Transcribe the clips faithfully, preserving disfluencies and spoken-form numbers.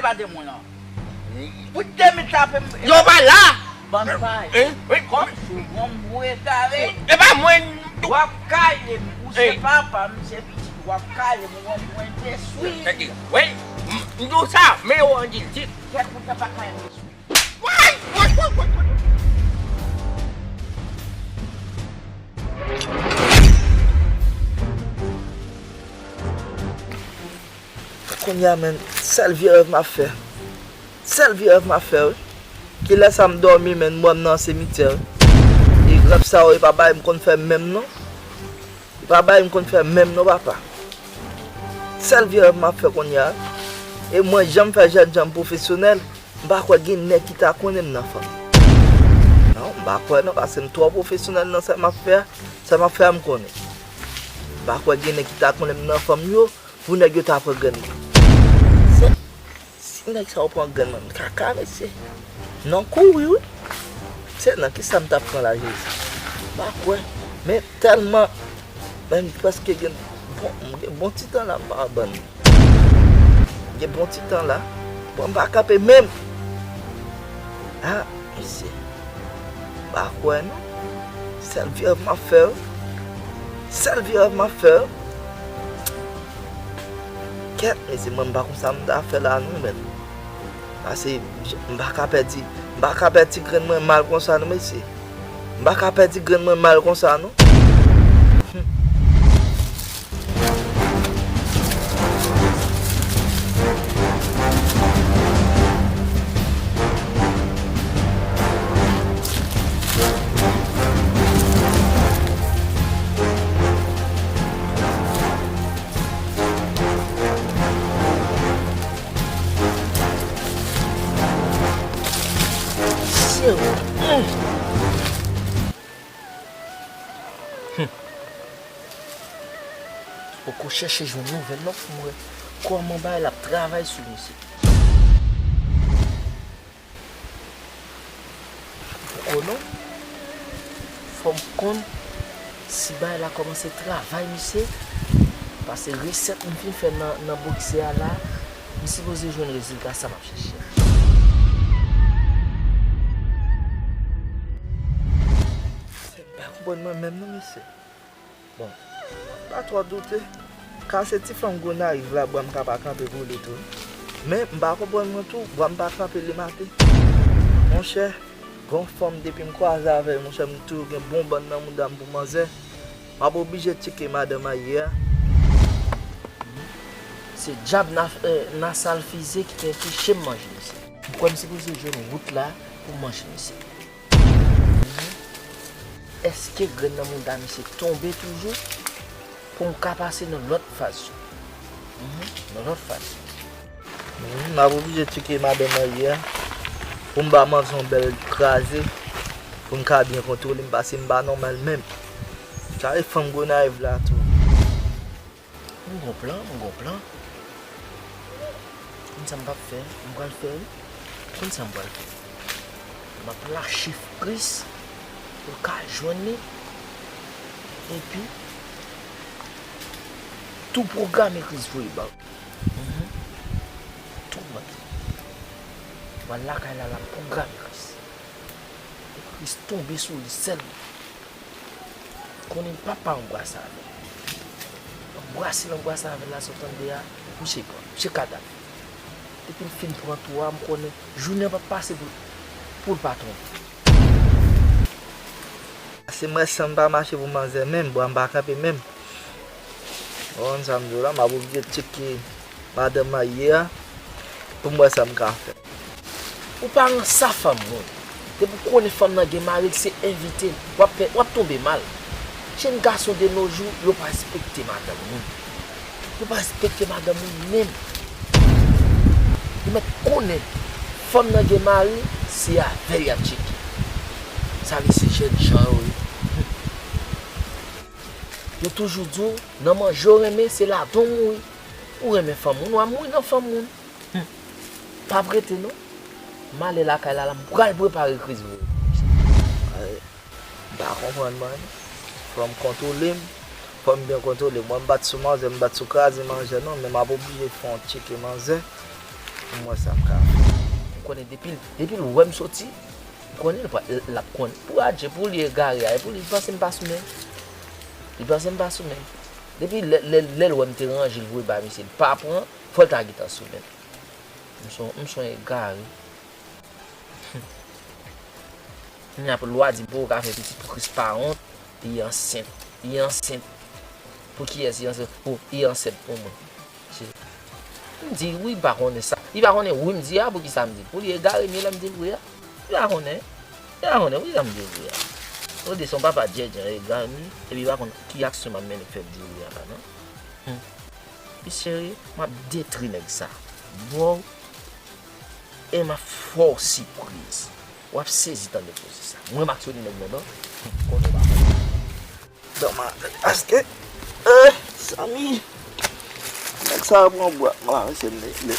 Pa de moun lan. Pou de minit la, apre m. Yo pa la! Bann pay. Kòm sou wonm pou egare. E pa mwen. W ap kale m. Ou se papa m, se pitit. W ap kale m, w ap mwen deswi. Wi, m di w sa, men yo an di l di. Kèt ou te pa kale m deswi. Woy! Woy, woy, woy, woy! Kounye a, menm, sèl vye rèv m ap fè. Sèl vye rèv m ap fè, wi. Kilè sa m dòmi, menm, m wè m nan simityè, wi. E rèv sa yo, e pa bagay m konn fè menm, non. E pa bagay m konn fè menm, non, papa. Sèl vye rèv m ap fè kounye a, wi. E mwen, jan m fè jènjan m pwofesyonèl, m pa kwè gen nèg ki ta konnen m nan fanm. Non, m pa kwè, non, paske m twò pwofesyonèl nan sa m ap fè a. Sa m ap fè a, m konnen. M pa kwè gen nèg ki ta konnen m nan fanm yo. Pou nèg yo ta pran grenn mwen. Se, si nèg sa yo pran grenn mwen, m kaka, mesye. Non kouri, wi. Se nan kisa m t ap pran la, Jezi? M pa kwè. Men tèlman, men m prèske gen bon, m gen bon ti tan la, m pa ban nou. M gen bon ti tan la. Bon, m pa kanpe menm. Ah, mesye. M pa kwè, non. Sèl vye rèv m ap fè, wi. Sèl vye rèv m ap fè, wi. Kèt, mesye, mwen m pa konn sa m ta fè la non, men. Pase, m pa ka pèdi, m pa ka pèdi grenn mwen mal konsa non, mesye. M pa ka pèdi grenn mwen mal konsa non. Mesye, hmm. Hmm. Poko chèche jwenn nouvèl non pou m wè kòman bagay la ap travay sou misye. Poko non. Fò m konn si bagay la kòmanse travay misye. Pase resèt m fin fè nan, nan bokse a la, m sipoze jwenn rezilta sa m ap chèche a. M pa konprann mwen menm non, mesye. Bon, pa twò doute. Ka se ti fanm Gonayiv la, bwa m ka pa kanpe pou li tou. Men, m pa konprann mwen tou, bwa m pa kanpe li maten. Monchè, gon fanm depi m kwaze avè l, monchè, m toujou gen bon bann nan mouda m pou manzè. M ap oblije tcheke madanm a ye a. Se djab na, eh, Nasal Fize ki te anpeche m manje misye. M kwè m sipoze jwenn wout la pou m manje misye. Èske grenn nan mouda misye tonbe toujou pou m ka pase nan lòt faz yo? Mhm, nan lòt faz yo. Mhm, m ap oblije tcheke madanm an ye a pou m ba manzè yon bèl kraze pou m ka byen kontwole m, pase m pa nòmal menm. Sa e fanm Gonayiv la tou. M gon plan, m gon plan. Konn sa m pap fè, m pral fè wi. Konn sa m pral fè. M ap lache Kris pou l ka jwenn li. Epi, tou pwograme Kris voye ba w. Mhm. Tou mande. M al lakay la, l ap pwograme Kris. Pou Kris tonbe sou li sèlman. Konnen m pap pa anbrase avè l. Anbrase l anbrase avè l la sa w tande a, misye pran, misye kadav. Depi l fin pran tou a, m konnen jounen an p ap pase pou, pou l pa tonbe. Se mwen san m pa mache pou manzè menm, bwa m pa kanpe menm. Ou konn sa m di w la, m ap oblije tcheke madanm marye a pou m wè sa m ka fè. Ou pa rann sa fanm moun. Depi w konnen fanm nan gen mari l, se envite l. W ap fè, w ap tonbe mal. Jenn gason de nos jours, yo pa respekte madanm moun. Yo pa respekte madanm moun menm. Yo mèt konnen fanm nan gen mari, se avè l y ap tcheke. Sa vle se jèn jan yo ye. Yo toujou di w, nan manje w renmen, se ladan w mouri. Ou renmen fanm moun, w a mouri nan fanm moun. Hmm. Pa prete non. M ale lakay la, la, m pral prepare kriz vre. Ay, m pa konprann mwen non. Fò m kontwole m. Fò m byen kontwole m. Mwen m bat sou manzè, m bat sou kraze manzè non, men m ap oblije fè yon tcheke manzè. M wè sa m ka fè. M konnen depi l, depi l wè m soti, m konnen l pa, l ap konnen. Pou adje, pou li egare a, e pou li, li panse m pa sou men. Li panse m pa sou men. Depi lè, lè, lè l wè m te ranje l voye bay misye, l pa pran, fò l ta gentan sou men. M son, m son egare. Kounye a pou lwa di m pou ou ka fè pitit pou Kris pa wont, li ansent. Li ansent. Pou kiyès li ansent? Pou, li ansent pou mwen. Se, m di, wi, li pa konnen sa. Li pa konnen wi m di a, poukisa m di l? Pou li egare m ye lè m di l wi a? Li pa konnen. Li pa konnen wi sa m di l wi a. Ou di se yon papa djèdjè egare m ye, epi li pa konn ki aksyon m ap mennen k fè l di l wi a la, non. Hmm. Li serye, m ap detwi nèg sa. Bro, e m ap fè w sipriz. W ap sezi tande koze sa. Mwen m aksyone nèg mwen non. Kote w pa konn. Dòm a, paske, eh, Samy, nèg sa a pran bwa, m pa mesye m le, le.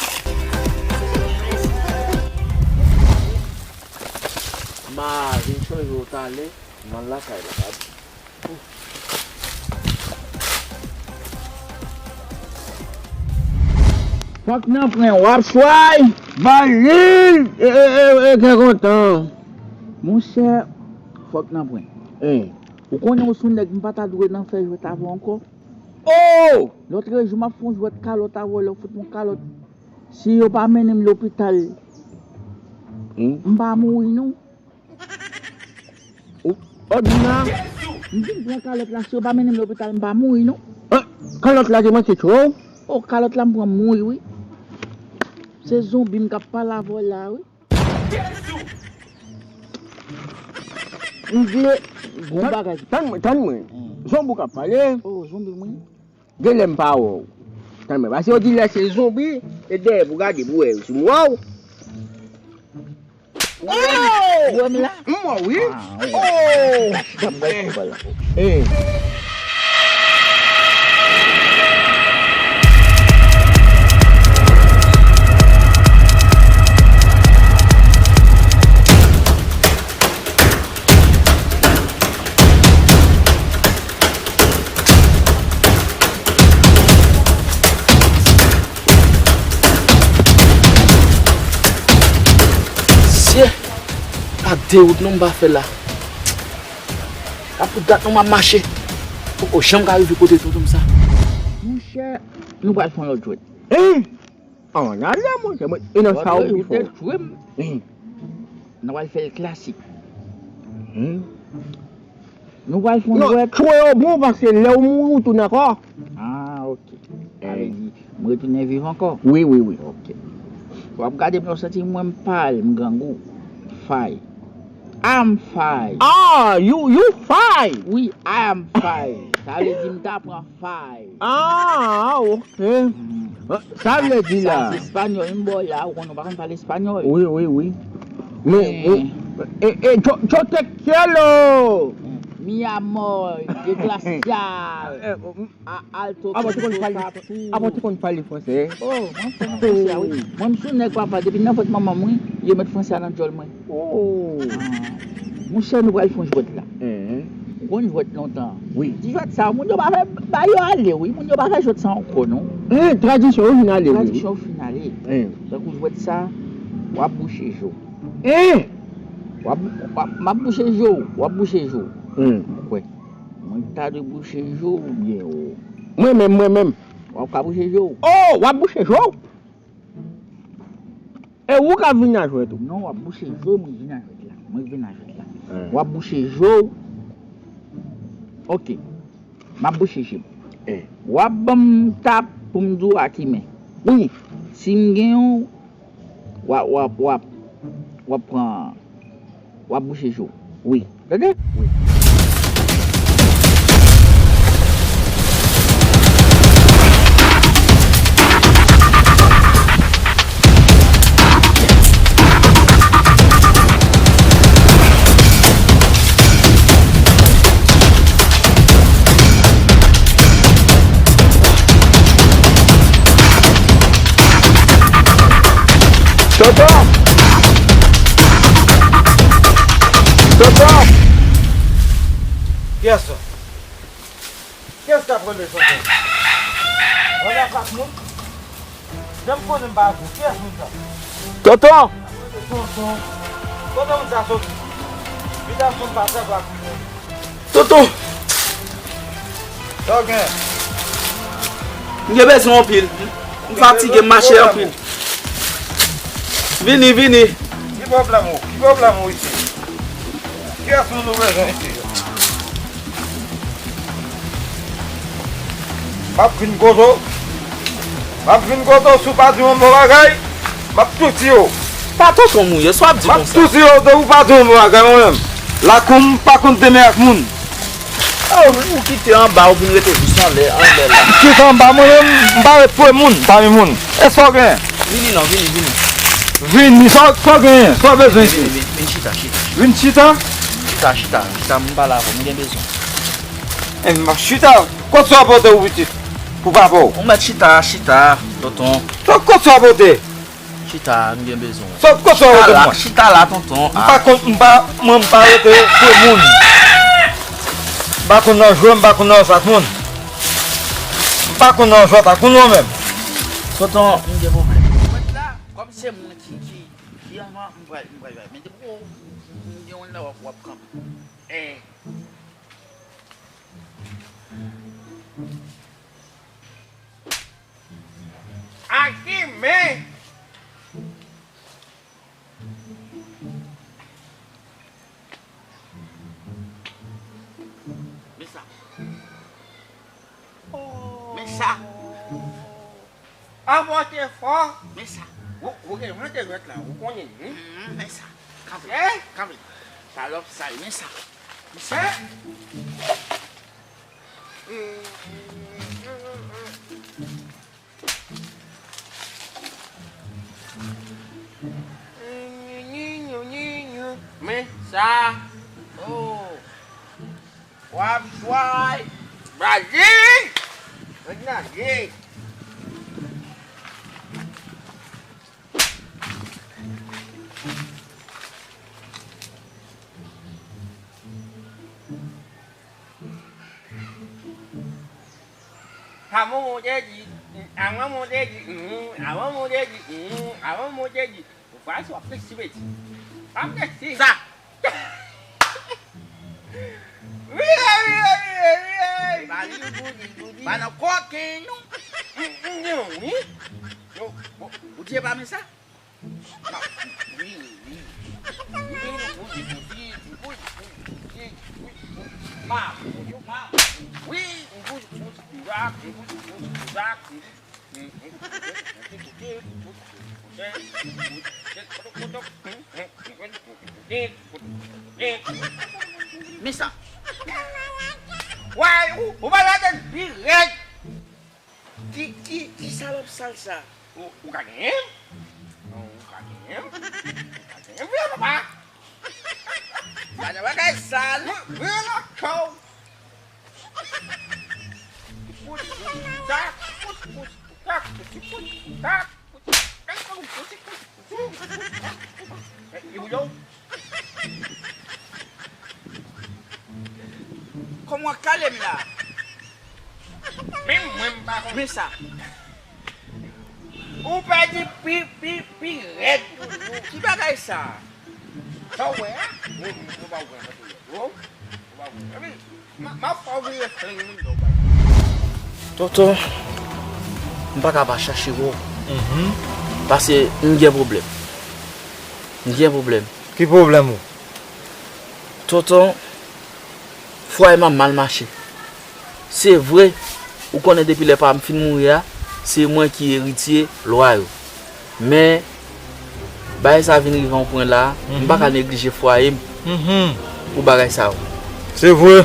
Ma vin chanje w talè, nan lakay la, pa di. Fòk nan pran w ap chway. Valil! E, e, e, e, kè kontan. Monchè, fòk nan pran. Eh. Ou konnen ou sou nèg, m pa ta dwe nan fè jwèt avè w ankò. Oh! Lòtrejou, m ap fè yon jwèt kalòt avè w, lè w fout mwen kalòt. Si yo pa mennen m lopital, hmm? M pa mouri, non. Ou, Odina? M vin pran kalòt la, si yo pa mennen m lopital, m pa mouri, non. Ah, kalòt la te manke tchwe w? Oh, kalòt la, m pran m mouri, wi. Se zonbi m k ap pale avè w la, wi. M vle gon bagay. Tann mwen, tann mwen. Hmm. Zonbi w k ap pale. Oh, zonbi mwen. Genlè m pa wè w. Tann mwen, paske yo di lè se zonbi, e dèyè pou gade pou wè si m wè w. Oh! Ou wè m la? M wè w, wi. Ah, ou wè. Oh! Gade m gade foutbòl la. Eh. Mesye, pa de wout non m pa fè la. Pa pou dat non m ap mache. Poko janm ka rive kote tonton m sa. Monchè, nou pral fè yon lòt jwèt. Hein? Ann ale, monchè, mwen, e nan sa ou pi fò. Hein. Nou pral fè l klasik. Hein? Nou pral fè yon jwèt. Non, tchwe yo bon, paske lè w mouri, ou tounen ankò. Ah, ok. Sa vle di, m retounen viv ankò? Wi, wi, wi. Ok. W ap gade m, w ap santi mwen m pale, m grangou. Fay. I'm fine. Ah, you, you fine. Wi, I am fine. Sa vle di m ta pran fine. Ah, ok. Sa vle di la. Sa se espanyòl, m ba w la, ou konnen w pa konn pale espanyòl. Wi, wi, wi. Men, eh, eh, yo, yo te quiero. Mi amor, desgraciado. Eh, eh, a alto. Apa w te konn pale, apa w te konn pale fransè? Oh, mwen fò nan fransè a, wi. Mwen, m sou nèg papa, depi nan vant manman m, wi, yo met fransè a nan djòl mwen. Oh. Ah. Monchè, nou pral fè yon jwèt la. Ou konn jwèt lontan. Wi. Ti jwèt sa, moun yo pa fè, ba yo ale, wi. Moun yo pa fè jwèt sa ankò, non. Tradisyon yo fin ale, wi. Tradisyon yo fin ale. Tankou jwèt sa, w ap bouche je w. W ap, w ap, m ap bouche je w, w ap bouche je w. Ou kwè? Mwen ta dwe bouche je w oubyen ou? Mwen menm, mwen menm. W ap ka bouche je w? Oh, w ap bouche je w? E ou ka vin a jwèt ou? Non, w ap bouche je w, mwen vin a jwèt la. Mwen vin a jwèt la. W ap bouche je w. Ok. M ap bouche je m. W ap ban m tap pou m di w a ki men. Wi. Si m genyen w, w ap, w ap, w ap, w ap pran, w ap bouche je w. Wi. Tande? Wi. Tonton! Tonton! Kiyès sa? Kiyès k ap rele tonton? Wè makak moun? Jan m konnen m pa gwo, kiyès moun sa? Tonton! Tonton! Kote moun sa soti? Bitasyon m pa sa pa konnen. Tonton! Sa w gen? M gen bezwen anpil. M fatige, m mache anpil. Vini, vini. Ki pwoblèm ou? Ki pwoblèm ou isit? Kiyès moun ou bezwen isit? M ap vin kote w. M ap vin kote w, si w pa di m yon bon bagay, m ap tou tiye w. Pa tonton Mouyes, sa w ap di konsa? M ap tou tiye w, depi w pa di m yon bon bagay, mwen menm. Lakou m pa konn teme ak moun. Oh, ou kite anba, ou vin rete jis anlè, anlè la. Kite anba, mwen menm, m pa ret pre moun, pami moun. E sa w genyen? Vini non, vini, vini. Vini, sa, sa w genyen? Sa w bezwen isit? Vini, vini, vini chita, chita. Vin chita? Chita, chita, chita, m pale avè w, m gen bezwen. E m ap chita. Kot sa w pote ou pitit? Pou papa w. Ou mèt chita, chita, tonton. Sa, kot sa w pote? Chita, m gen bezwen. Sa, kot sa w pote mwen? Chita la, tonton. M pa konn, m pa, mwen m pa rete pou moun. M pa konn nan jwe, m pa konn nan jwèt moun. M pa konn nan jwèt ak moun mwen menm. Tonton, m gen pwoblèm. Mwen la, kòm se mwen ki, ki, ki anvan, m pral, m pral, men depi w, m gen yon lè w ap, w ap kanpe. Eh. Aki men. Men sa. Men sa. An monte fò. Men sa. Ou, ou gen mante jwèt la, ou konnen, wi. Mm, men sa. Kanpe. Eh? Kanpe. Salòp sal, men sa. Men sa. Eh? Men sa. Oh. W ap jway. Brazi! Mwen nage. Sa manman w te di, sa manman w te di, sa manman w te di, sa manman w te di. Ou fwa si w ap fleksi, beti. Pa fleksi. Sa. Vire, vire, vire, vire. Ba li, boudi, boudi. Ba nan koken, non. Non, wi. Yo, bon, boudi e pa men sa. Wi, wi. Wi, boudi, boudi, boudi, boudi, boudi. Ma, ma. Wi, boudi, boudi, boudi, boudi, boudi. Men sa. Way, ou, ou pa gade l pi rèd. Ki, ki, ki salòp sal sa? Ou, ou ka genyen? Ou ka genyen? Ou ka genyen vre, papa? Gade bagay sal. Vre lakay ou. Kòman w kale m la? Menm mwen m pa konn. Men sa. Ou pèdi pi, pi, pi rèd. Ki bagay sa? Sa w wè a? Ou, ou pa wè sa tou. Ou, ou pa wè. Epi, m a, m a fè w vire fling moun nan w bay. Tonton, m pa ka pa chache wè w. Mhm. Paske m gen pwoblèm. M gen pwoblèm. Ki pwoblèm ou? Tonton, fwaye m ap mal mache. Se vre, ou konnen depi lè pa m fin mouri a, se mwen ki eritye lwa yo. Men, bagay sa vin rive yon pwen la, m pa ka neglije fwaye m pou bagay sa yo. Se vre.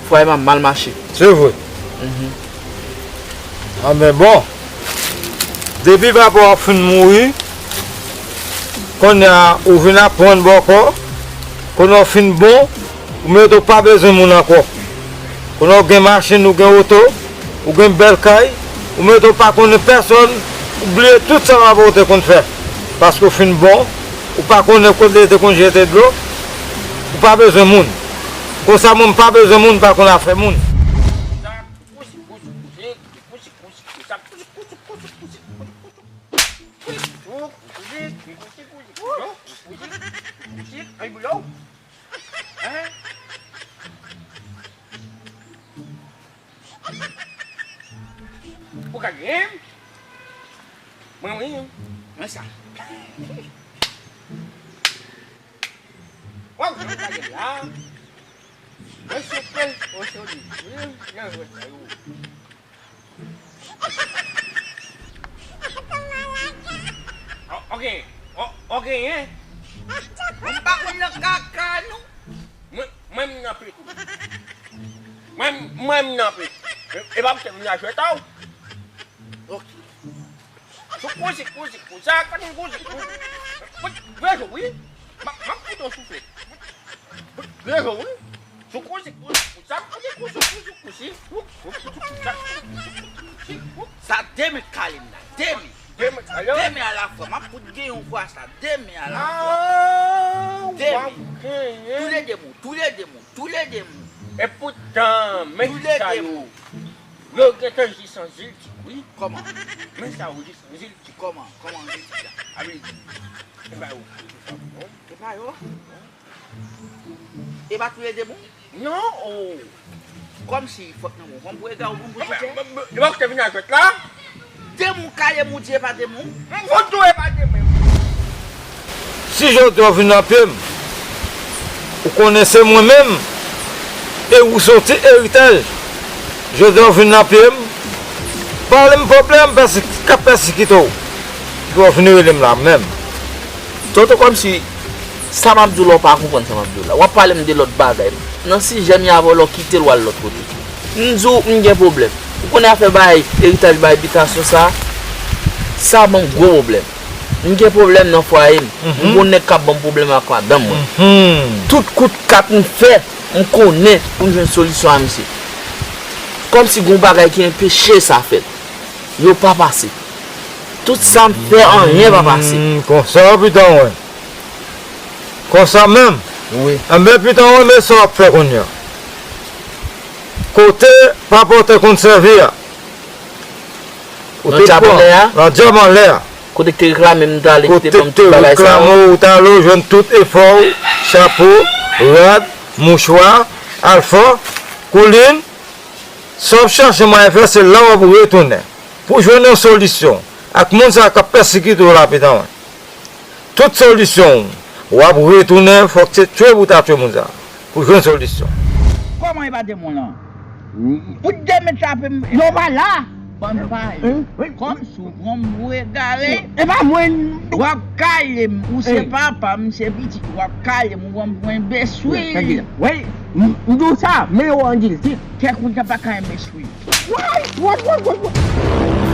Fwaye m ap mal mache. Se vre. Mhm. Anben bon, depi papa w ap fin mouri, kounye a ou vin aprann bòkò, kounye a w fin bon, ou mete w pa bezwen moun ankò. Kounye a w gen machin, ou gen oto, ou gen bèl kay, ou mete w pa konnen pèsòn, ou bliye tout sa papa w te konn fè. Paske w fin bon, ou pa konnen kote li te konn jete dlo, ou pa bezwen moun. Konsa mwen m pa bezwen moun, m pa konn afè moun. Kousi, kousi, kousi, kousi, kousi, ay, boulò. Hein? Ou ka genyen? Mwen, wi. Mwen sa. Waw, mwen ka genyen la. Mwen se pèl, mwen se li. Wi, mwen, mwen, mwen. O-, oke, o-, oke, hein? Mwen pa konn nan kaka, non. Mwen, mwen, m nan pit. Mwen, mwen, m nan pit. E, e pa pou se m nan jwèt, aw. Ok. Sou kousi, kousi, kousi. Sa, pa nou kousi, kousi. Mwen, mwen, wi. M ap, m ap fout yon souflèt. Mwen, wi. Sou kousi, kousi, kousi. Sa, kousi, kousi, kousi. Sa de men k kale m la. De men. De men k kale w? De men alafwa. M ap fout gen yon fwa sa. De men alafwa. Ah, de men. Tou le de men. Tou le de men. Tou le de men. E poutan, men sa yo. Yo gentan jis an ziltik, wi. Kòman? Men sa yo jis an ziltik. Kòman? Kòman an ziltik la? A vle di, e pa yo ki fè sa pou nou. E pa yo? E pa tou le de men? Non, o. Kòmsi fòt nan men w. Kòm pou ega ou, ou pou tchè. E pa ou ki te vin a jwèt la? De men w kale m, ou di e pa de men w? M fout ou e pa de men m. Si jodi a w vin nan pye m, ou konnen se mwen menm, e ou soti eritaj. Jodi a w vin nan pye m, pale m pwoblèm pèsi-, k ap pèsikite w, epi w vin rele m la menm. Toto, kòmsi sa m ap di w la, w pa konprann sa m ap di w la. W ap pale m de lòt bagay. Nan sijè m y avè w la, w kite l w al lòt kote. M di w, m gen pwoblèm. Ou konnen afè bay eritaj, bay bitasyon sa, sa ban m gwo pwoblèm. M gen pwoblèm nan fwaye m. M gon nèg k ap ban m pwoblèm ak madanm mwen. Tout kout kat m fè, m konnen pou m jwenn solisyon a misye. Kòmsi gon bagay ki anpeche sa fèt. Yo pa pase. Tout sa m fè, anyen pa pase. Hmm, konsa, pitan mwen. Konsa menm? Wi. Enben, pitan mwen, men sa w ap fè kounye a. Kote papa w te konn sèvi a? Ou te pran nan djab anlè a. Nan djab anlè a. Kote k te reklame m t ale, ki te ban m tout bagay sa yo. Kote k te reklame w, ou t ale, ou jwenn tout efò w, chapo, rad, mouchwa, alfa, koulin, sa w ap chache mwayen fè, se la w ap retounen. Pou jwenn yon solisyon ak moun sa k ap pèsikite w la, pitan mwen. Tout solisyon w, w ap retounen, fòk se tchwe pou w ta tchwe moun sa a, pou jwenn solisyon. Kòman e pa de moun lan? Pou de men tape m, yo pa la. Bann pale. Kòmsi w pran m pou egare. E pa mwen. W ap kale m, ou se papa, m se pitit, w ap kale m, ou pran m pou enbeswil. Wi, m, m di w sa, men yo an gilti. Kèk moun sa pa ka enbeswil. Woy, woy, woy, woy, woy.